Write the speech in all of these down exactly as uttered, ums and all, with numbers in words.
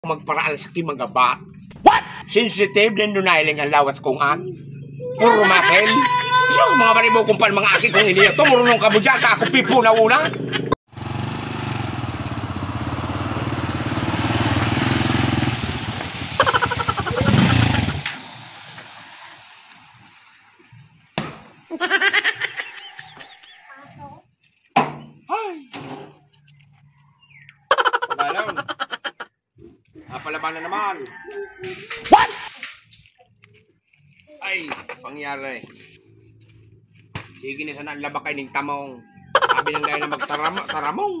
magparaal sa kimagabat. What? Sensitive din dunay lang ang lawas kong an. Puro muscle. So, mga balibo kong pan mga aki kong ini. Tumurunong ka mo dyan, ako pipo na una. Ay! Wala lang. Napalaban na naman. What? Ay, pangyari. Sige na sana ang labakay ning tamong. Sabi ng gaya na magtaramo, taramong.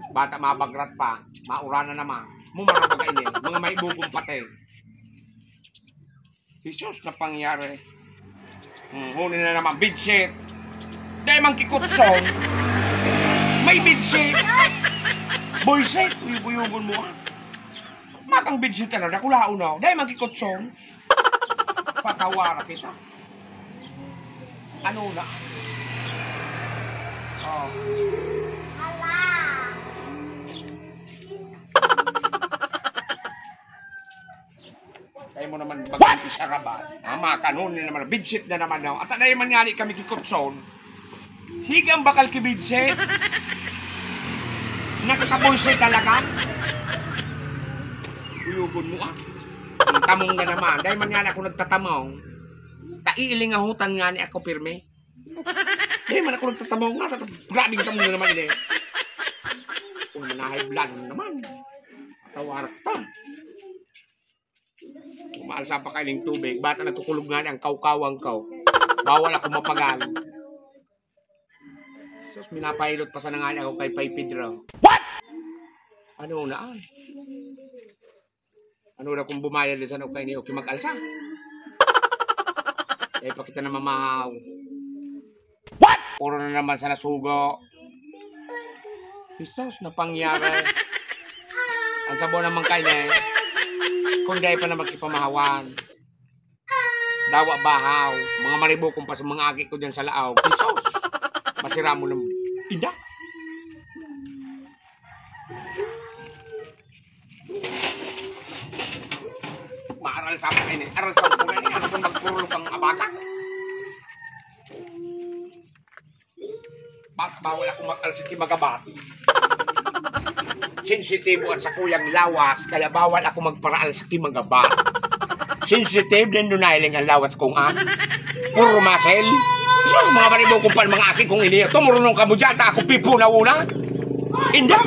Bata mabagrat pa, maura na naman. Mumara pa kayo, mga may bukong patay. Jesus na pangyari. Hmm, huli na naman, bedsheet. Dahil man kikutson, may bedsheet. Boyset, uyog-uyogon mo ah. Matang bedsheet talaga, kulaon na. Dahil man kikutson, patawara kita. Ano na? Oh. Kaya mo naman bagang isaraban. Ama, kanun na naman. Bedsheet na naman daw. At anay man nga ni kami kikutson. Sige ang bakal ki bedsheet. Nakakaboyset talaga. Uyugon mo ah. Ang tamong na naman. Dahil man nga ni ako nagtatamong. Taiiling ahutan nga ni ako pirmi. Dahil man ako nagtatamong nga. Tata- Grabing tamong na naman eh. Kung manahay blood naman. Tawar ka. Umaalsa pa kayo ng tubig. Bata nagkukulog nga ang kawkawang ko. Bawal ako mapagal. Sus, minapahilot pa sana nga ako kay Pay Pedro. What? Ano na ay? Ano na kung bumayad din sana kayo ni Oki mag-alsa? Eh, pakita na mamahaw. What? Puro na naman sana sugo. Jesus, na pangyari. Ang sabo naman kayo eh. Kung dahil pa na magkipamahawan. Dawa bahaw. Mga maribukong pa sa mga aki ko dyan sa laaw. Jesus. Masira mo ng inda. Maaral sa akin eh. Aral sa akin eh. Ano kung magpurulog ang abata? Bak bawal ako mag-alsiki magabat. Sensitibo ang sakuyang lawas, kaya bawal ako magparaal sa kimagabat. Sensitive din dunay lang ang lawas kong an. Puro muscle. So, mga balibo kong pan mga aki kong ini. Tumurunong ka mo dyan, ako pipo na una. Inda.